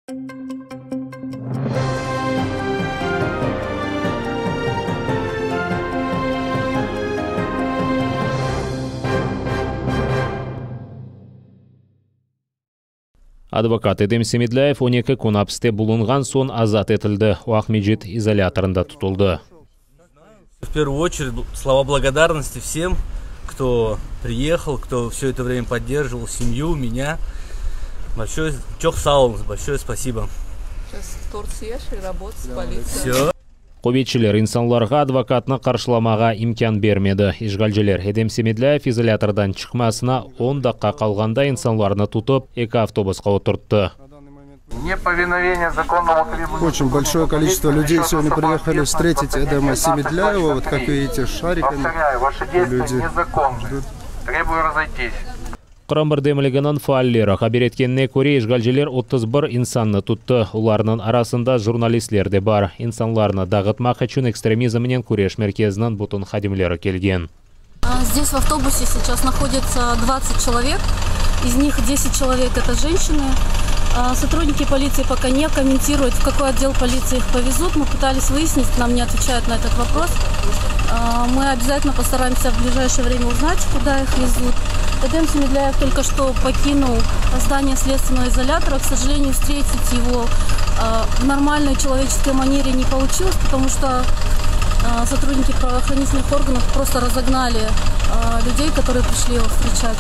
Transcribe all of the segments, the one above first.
Advokat Edem Semedlâyev 12 kün apiste bulunğan soñ azat etildi. O, Aqmescit izolâtorında tutuldı. В первую очередь слова благодарности всем, кто приехал, кто все это время поддерживал семью, меня. Большое, çoq sağ oluñız, большое спасибо. Сейчас торт съешь и работать с полицией. Все. Quvetçiler insanlarğa advokatnı qarşılamağa imkân bermedi. İşğalciler Edem Semedlâyev izolâtordan çıqmasına 10 daqqa qalğanda insanlarnı tutıp, eki avtobusqa oturttı. Неповиновение законному требованию Очень большое количество людей сегодня приехали встретить Эдема Семедляева. Вот как видите, с шариками. Повторяю, ваши действия Люди незаконны. ждут. Требую разойтись. Qırım birdemliginiñ faalleri haber etkenine köre, işğalciler 31 insannı tuttı. Olarnıñ arasında jurnalistler de bar. İnsanlarnı dağıtmaq içün Ekstremizmnen küreş merkeziniñ bütün hadimleri kelgen. Здесь в автобусе сейчас находится 20 человек. Из них 10 человек это женщины. Сотрудники полиции пока не комментируют, в какой отдел полиции их повезут. Мы пытались выяснить, нам не отвечают на этот вопрос. Мы обязательно постараемся в ближайшее время узнать, куда их везут. Эдем Семедляев только что покинул здание следственного изолятора. К сожалению, встретить его в нормальной человеческой манере не получилось, потому что сотрудники правоохранительных органов просто разогнали людей, которые пришли его встречать.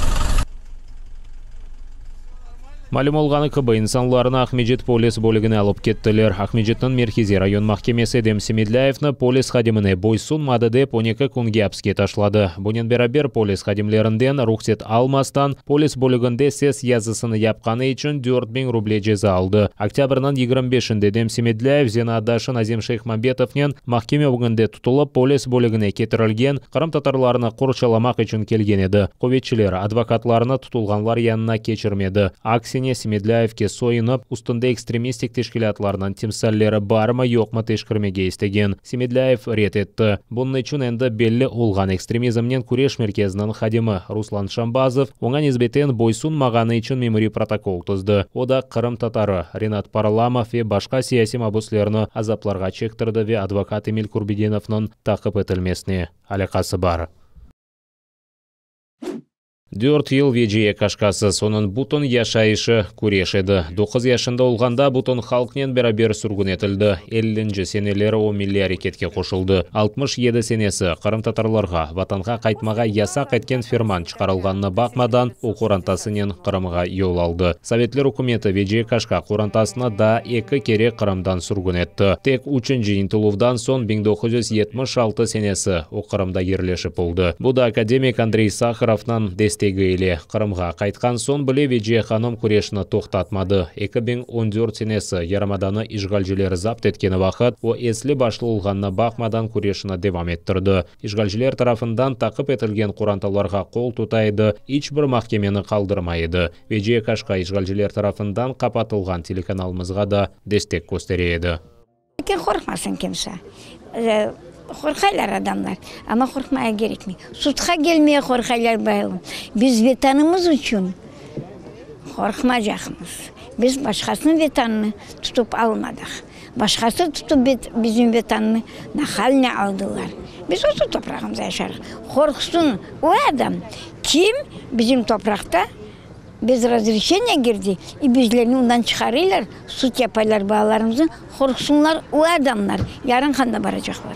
Malüm olğanı kibi, insanlarnı Aqmescit polis bölügine alıp kettiler. Aqmescitniñ Merkeziy rayon mahkemesi Edem Semedlâyevni polis hadimine boysunmadı dep 12 künge apiske taşladı. Bunen beraber polis hadimlerinden ruhset almastan polis bölüginde ses yazısını yapqanı içün 4000 ruble ceza aldı. Oktâbrniñ 25-inde Edem Semedlâyev zenaatdaşı Nazim Şeyhmambetovnen mahkeme ögünde tutulıp polis bölügine ketirilgen qırımtatarlarnı qorçalamaq içün kelgen edi. Quvetçiler advokatlarnı tutulğanlar yanına keçirmedi. Aksine Semedlâyevke soyunıp, üstünde ekstremistik teşkilâtlarnıñ timsalleri barmı yoqmı teşkermege istegen. Semedlâyev red etti. Bunıñ içün endi belli olğan Ekstremizmnen küreş merkeziniñ hadimi Ruslan Şambazov oña nisbeten boysunmağanı içün memuriy protokol tizdi. O da qırımtatarı Renat Paralamov ve başqa siyasiy mabüslerni azaplarğa çektirdi ve advokat Emil Kurbedinovnıñ taqip etilmesine alâqası bar. 4 yıl Veciye Kaşkasız, onıñ bütün yaşayışı küreş edi. 9 yaşında olğanda bütün halqnen beraber sürgün etildi. 50-nci seneleri o milliy areketke qoşuldı. 67 senesi qırımtatarlarğa vatanğa qaytmağa yasaq etken ferman çıqarılğanına baqmadan, o qorantasınen Qırımğa yol aldı. Sovetler ükümeti Veciye Kaşka qorantasını daa eki kere Qırımdan sürgün etti. Tek üçünci ıntıluvdan soñ 1976 senesi o Qırımda yerleşip oldı. Bu da akademik Andrey Saharovnıñ destegi ile. Qırımğa qaytqan soñ bile Veciye hanım küreşni toqtatmadı. 2014 senesi yarımadanı işğalciler zapt etkeni vaqıt o esli-başlı olğanına baqmadan küreşini devam ettirdi. İşğalciler tarafından taqip etilgen qorantalarğa qol tuta edi, iç bir mahkemeni qaldırmay edi. Veciye Kaşka işğalciler tarafından qapatılğan telekanalımızğa da destek köstere edi. Lâkin qorqmasın kimse. Qorqaylar adamlar, amma qorqmaya kerekmey. Sudqa kelmeye qorqaylar bayılım. Biz Vetanımız içün qorqmacaqmız. Biz başqasınıñ Vetanını tutıp almadıq. Başqası tutıp bizim Vetannı nahalne aldılar. Biz öz toprağımızda yaşarıq. Qorqsın o adam, kim bizim topraqta bez razreşeniya kirdi, i bizlerni ondan çıqarıylar, sud yapaylar balalarımıznı, qorqsınlar o adamlar, yarın qanda baracaqlar.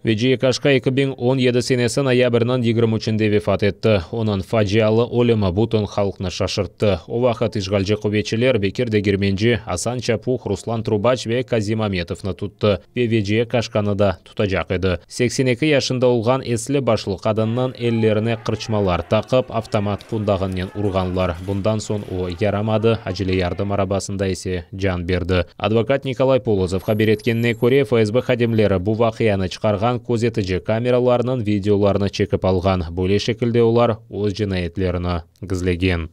Veciye Kaşka 2017 senesi noyabrniñ 23-nde vefat etti. Onıñ facialı ölümi bütün halqnı şaşırttı. O vaqıt işğalci quvetçiler Bekir Degermenci, Asan Çapuh, Ruslan Trubaç ve Kazim Ametovnı tuttı ve Veciye Kaşkanı da tutacaq edi. 82 yaşında olğan esli-başlı qadınnıñ ellerine qırçmalar taqıp, avtomat qundağınen urğanlar. Bundan soñ o yaramadı, acele yardım arabasında ise can berdi. Advokat Nikolay Polozov haber etkenine köre, FSB hadimleri bu vaqianı çıqarğan közetici kameralarnıñ videolarını çekip alğan. Böyle şekilde olar öz cinayetlerini gizlegen.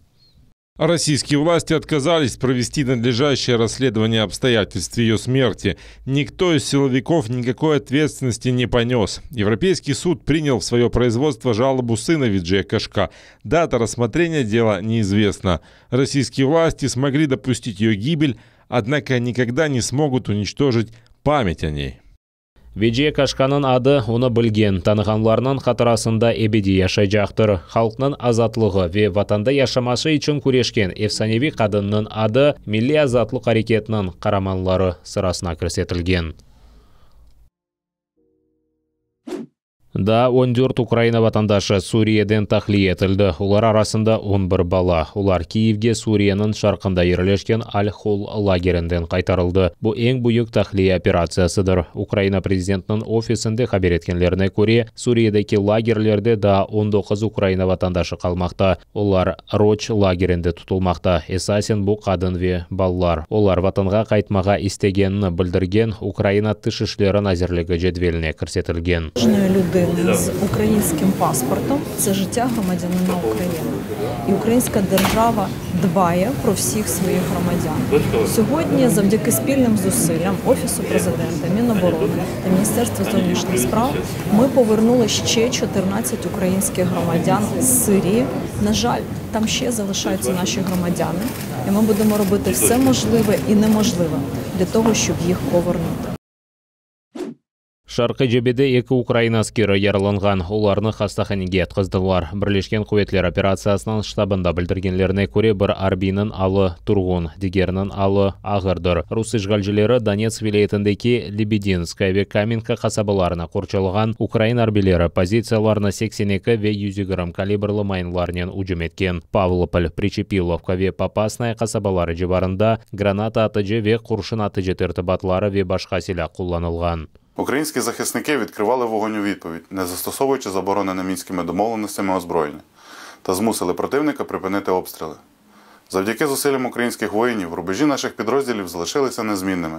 Российские власти отказались провести надлежащее расследование обстоятельств ее смерти. Никто из силовиков никакой ответственности не понес. Европейский суд принял в свое производство жалобу сына Виджея Кашка. Дата рассмотрения дела неизвестна. Российские власти смогли допустить ее гибель. однако никогда не смогут уничтожить память о ней. Veciye Kaşkanıñ adı onı bilgen, tanığanlarnıñ hatırasında ebediy yaşaycaqtır. Halqnıñ azatlığı ve Vatanda yaşaması içün küreşken efsaneviy qadınnıñ adı milliy azatlıq areketiniñ qaramanları sırasına kirsetilgen. Daa on dört Ukraina vatandaşı Suriyeden tahliye etildi, olar arasında on bir bala. Olar Kiyevge Suriyeniñ şarqında yerleşken Al-Hol lagerinden qaytarıldı. Bu eñ büyük tahliye operatsiyasıdır. Ukraina prezidentiniñ ofisinde haber etkenlerine köre, Suriyedeki lagerlerde daa on doquz Ukraina vatandaşı qalmaqta. Olar Roc lagerinde tutulmaqta, esasen bu qadın ve balalar. Olar Vatanğa qaytmağa istegenini bildirgen Ukraina Tış işleri nazirligi cedveline kirsetilgen. Кожної людини з українським паспортом це життя громадянина України. І українська держава дбає про всіх своїх громадян. Сьогодні, завдяки спільним зусиллям Офісу президента, Міноборони та Міністерства зовнішніх справ, ми повернули ще 14 українських громадян з Сирії. На жаль, там ще залишаються наші громадяни, і ми будемо робити все можливе і неможливе для того, щоб їх повернути. Şarqiy cebede eki ukrain askeri yaralanğan, olarnı hastahanege yatqızdılar. Birleşken quvetler operatsiyasınıñ ştabında bildirgenlerine köre, bir arbiyniñ alı turğun, digeriniñ alı ağırdır. Rus işğalcileri Donetsk vilâyetindeki Lebedinskoye ve Kamenka qasabalarını qorçalağan ukrain arbiyleri pozitsiyalarına 82 ve 120 kalibrli mayınlarnen ücüm etken. Pavlopol, Priçepilovka ve Popasnaya qasabaları civarında granata atıcı ve qurşun atıcı tertibatları ve başqa silâ qullanılğan. Українські захисники відкривали вогонь у відповідь, не застосовуючи заборонене мінськими домовленостями озброєння, та змусили противника припинити обстріли. Завдяки зусиллям українських воїнів рубежі наших підрозділів залишилися незмінними.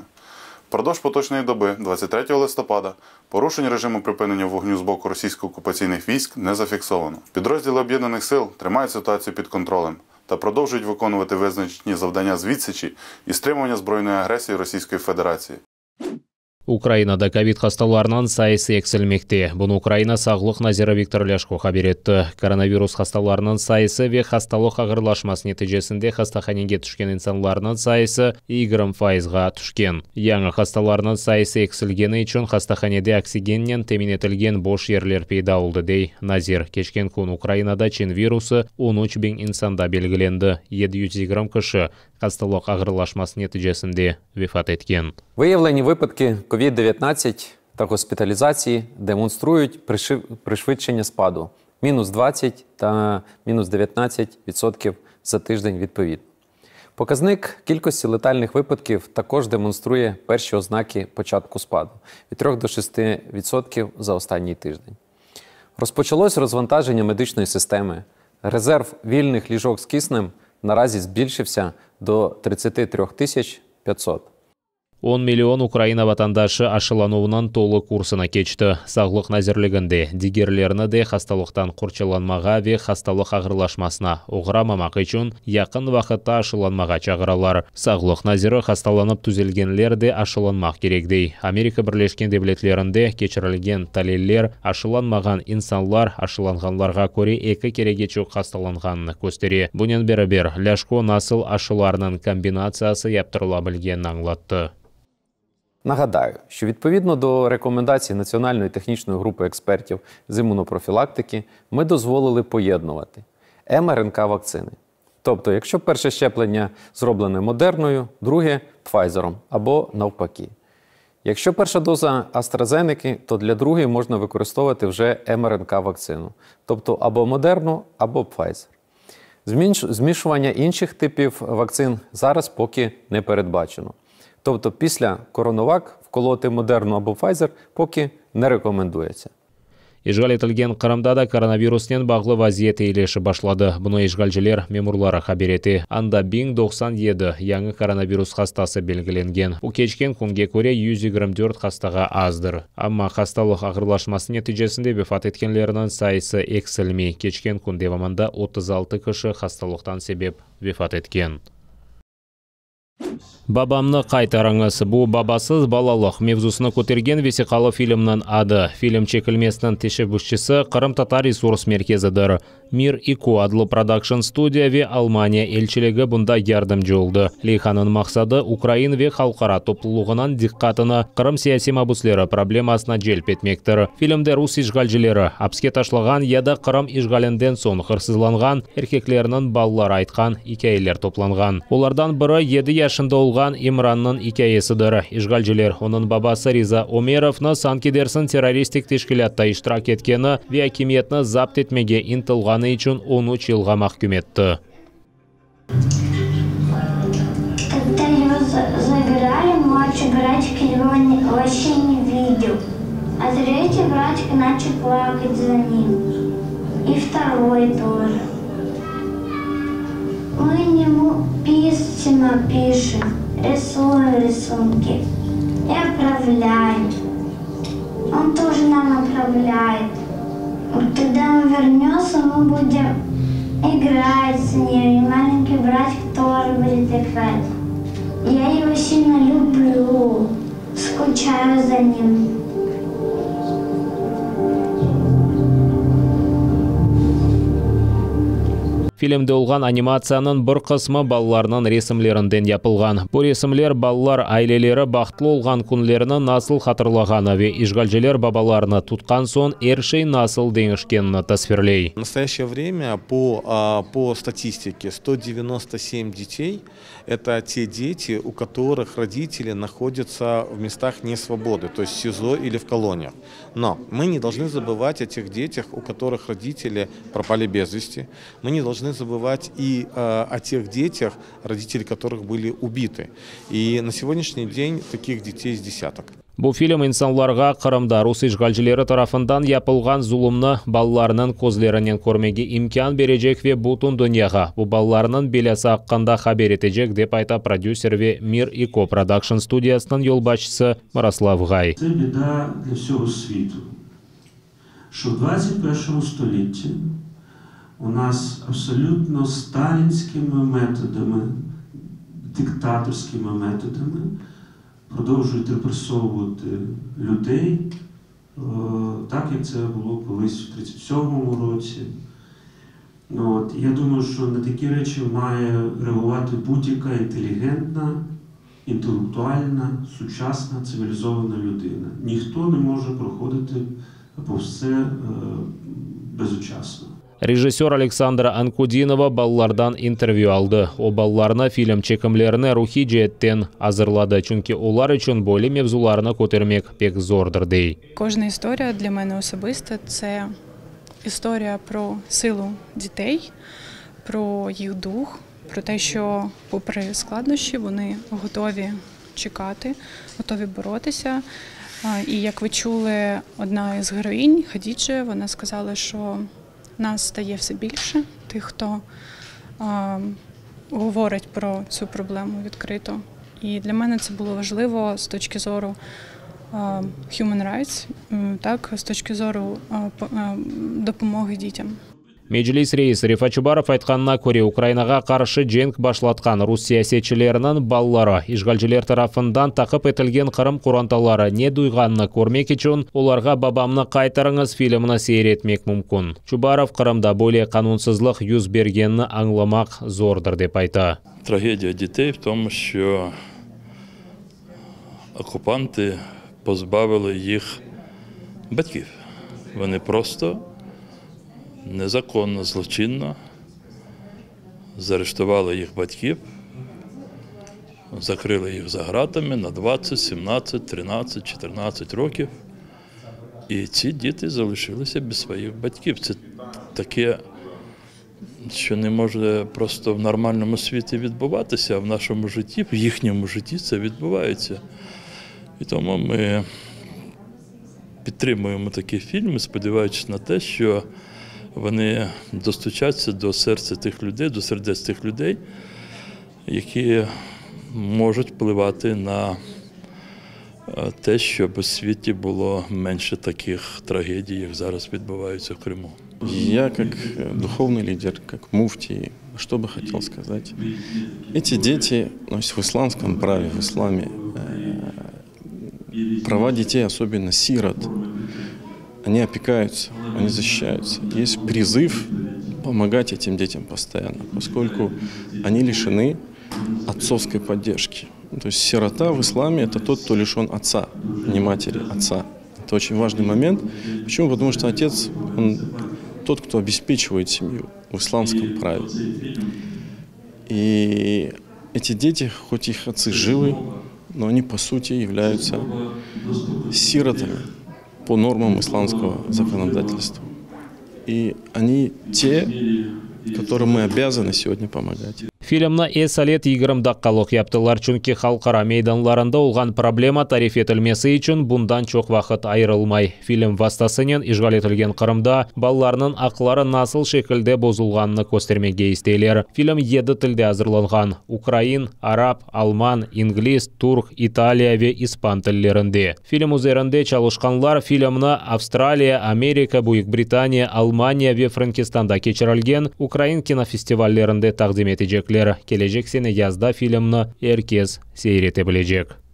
Впродовж поточної доби, 23 листопада, порушень режиму припинення вогню з боку російсько-окупаційних військ не зафіксовано. Підрозділи об'єднаних сил тримають ситуацію під контролем та продовжують виконувати визначені завдання з відсічі і стримування збройної агресії Російської Федерації. Ukrainada kovid hastalarınıñ sayısı eksilmekte. Bunı Ukraina sağlıq naziri Viktor Lâşko haber etti. Koronavirus hastalarınıñ sayısı ve hastalıq ağırlaşması neticesinde hastahanege tüşken insanlarnıñ sayısı 20 fayızğa tüşken. Yañı hastalarnıñ sayısı eksilgeni içün hastahanede oksigennen temin etilgen boş yerler peyda oldı, dey nazir. Keçken kün Ukrainada çin virusı 13 biñ insanda belgilendi, 720 kişi hastalıq ağırlaşması neticesinde vefat etken. Виявлені випадки COVID-19 та госпіталізації демонструють пришвидшення спаду мінус 20 та мінус 19% за тиждень відповідно. Показник кількості летальних випадків також демонструє перші ознаки початку спаду від 3 до 6% за останній тиждень. Розпочалось розвантаження медичної системи. Резерв вільних ліжок з киснем наразі збільшився до 33 тисяч 500. 10 million Ukraina vatandaşı aşılanuvnıñ tolu kursını keçti. Sağlıq nazirliginde digerlerini de hastalıqtan qorçalanmağa ve hastalıq ağırlaşmasına oğramamaq içün yaqın vaqıtta aşılanmağa çağıralar. Sağlıq naziri hastalanıp tüzelgenler de aşılanmaq kerek dey. Amerika Birleşken Devletlerinde keçirilgen taliller aşılanmağan insanlar aşılanğanlarğa köre eki kerege çoq hastalanğanını köstere. Bunen beraber Lâşko nasıl aşılarnıñ kombinatsiyası yaptırıla bilgenini añlattı. Нагадаю, що відповідно до рекомендацій Національної технічної групи експертів з імунопрофілактики ми дозволили поєднувати МРНК вакцини. Тобто, якщо перше щеплення зроблене Модерною, друге Pfizer або навпаки. Якщо перша доза AstraZeneca, то для другої можна використовувати вже МРНК вакцину, тобто або Модерну, або Pfizer. Змішування інших типів вакцин зараз поки не передбачено. Тобто після Коронавак вколоти Модерну або Pfizer поки не рекомендується. İşğal etilgen Qırımda da koronavirusnen bağlı vaziyet eyileşip başladı. Bunı işğalciler memurları haber ete. Anda 1097 yañı koronavirus hastası belgilengen. Bu keçken künge köre 124 hastağa azdır. Amma hastalıq ağırlaşması neticesinde vefat etkenlerniñ sayısı eksilmey. Keçken kün devamında 36 kişi hastalıqtan sebep vefat etken. Babamnı qaytarıñız, bu babasız balalıq mevzusını kötergen vesiqalı filmniñ adı. Film çekilmesiniñ teşebbüsçisi Qırımtatar resurs merkezidir. Mir İko adlı prodakşn-studiya ve Almaniya elçiligi bunda yardımcı oldı. Leyhanıñ maqsadı, ukrain ve halqara toplulığınıñ diqqatını Qırım siyasiy mabüsleri problemasına celp etmektir. Filmde rus işğalcileri apske taşlağan ya da Qırım işğalinden soñ hırsızlanğan erkeklerniñ balaları aytqan ikâyeler toplanğan. Olardan biri, yedi yaşında olğan İmrannıñ ikâyesidir. İşğalciler, onıñ babası Riza Ömerovnı sanki dersiñ terroristik teşkilâtta iştirak etkeni ve akimiyetni zapt etmege ıntılğanı içün on üç yılğa mahküm etti. Когда его забирали, младший братик его вообще не видел. А третий братик начал плакать за ним. И второй тоже. Мы ему письма пишем, рисуем рисунки и отправляем. Он тоже нам отправляет. Когда он вернется, мы будем играть с ним. И маленький братик тоже будет играть. Я его сильно люблю, скучаю за ним. Filmde olğan animatsiyanıñ bir qısmı balalarnıñ resimlerinden yapılğan. Bu resimler balalar aileleri bahtlı olğan künlerini nasıl hatırlağanı ve işğalciler babalarını tutqan soñ er şey nasıl deñişkenini tasvirley. В настоящее время по по статистике 197 детей это те дети, у которых родители находятся в местах несвободы, то есть в СИЗО или в колониях. Но мы не должны забывать о тех детях, у которых родители пропали без вести. Мы не должны забывать и о тех детях, родители которых были убиты. И на сегодняшний день таких детей с десяток. Bu film insanlarğa Qırımda rus işğalcileri tarafından yapılğan zulumnı balalarnıñ közlerinen körmege imkân berecek ve bütün dünyağa bu balalarnıñ belâsı aqqında haber etecek, dep ayta prodüser ve Mir İko prodakşn studiyasınıñ yolbaşçısı Mıroslav Ğay. Це біда для всього світу, що в 21 столітті у нас абсолютно сталінськими методами, диктаторськими методами продовжують репресовувати людей, так як це було колись в 37-му році. От. Я думаю, що на такі речі має реагувати будь-яка інтелігентна, інтелектуальна, сучасна, цивілізована людина. Ніхто не може проходити повз це безучасно. Rejissör Aleksandra Ankudinova balalardan intervyü aldı. O, balalarnı film çekimlerine ruhiy ceetten azırladı, çünki olar içün böyle mevzularnı kötermek pek zordır, dey. Кожна історія для мене особисто це історія про силу дітей, про їх дух, про те, що попри складнощі вони готові чекати, готові боротися. І як ви чули, одна із героїнь Хадіджа, вона сказала, що нас стає все більше, тих, хто а, говорить про цю проблему відкрито. І для мене це було важливо з точки зору human rights, так, з точки зору допомоги дітям. Meclis reisi Refat Çubarov aytqanına köre, Ukrainağa qarşı cenk başlatqan rus siyasetçileriniñ balaları, işğalciler tarafından taqip etilgen Qırım qorantaları ne duyğanını körmek içün olarğa Babamnı qaytarıñız filmini seyir etmek mümkün. Çubarov Qırımda böyle qanunsızlıq yüz bergenini añlamaq zordır, dep ayta. Трагедія дітей в тому, що окупанти позбавили їх батьків. Вони просто незаконно, злочинно заарештували їх батьків, закрили їх за ґратами на 20, 17, 13, 14 років. І ці діти залишилися без своїх батьків. Це таке, що не може просто в нормальному світі відбуватися, а в нашому житті, в їхньому житті це відбувається. І тому ми підтримуємо такі фільми, сподіваючись на те, що вони достучаться до серця тих людей, до сердець тих людей, які можуть впливати на те, щоб у світі було менше таких трагедій, як зараз відбуваються в Криму. Я как духовный лидер, как муфтий Что бы хотел сказать? Эти дети, то есть в исламском праве, в исламе, э, права детей, особенно сирот, они опекаются, они защищаются. Есть призыв помогать этим детям постоянно, поскольку они лишены отцовской поддержки. То есть сирота в исламе – это тот, кто лишен отца, не матери, отца. Это очень важный момент. Почему? Потому что отец, он тот, кто обеспечивает семью в исламском праве. И эти дети, хоть их отцы живы, но они по сути являются сиротами по нормам исламского законодательства. И они те, которым мы обязаны сегодня помогать. Filmni esalet 20 daqqalıq yaptılar, çünki halqara meydanlarında olğan problema tarif etilmesi içün bundan çoq vaqıt ayırılmay. Film vastasınen işğal etilgen Qırımda balalarnıñ aqları nasıl şekilde bozulğanını köstermege isteyler. Film 7 tilde azırlanğan: ukrain, arap, alman, ingliz, türk, italiya ve ispan tillerinde. Film üzerinde çalışqanlar filmni Avstraliya, Amerika, Büyük Britaniya, Almaniya ve Frenkistanda keçirilgen ukrain kinofestivallerinde taqdim etecekler. Kelecek sene yazda filmni er kes seyir ete bilecek.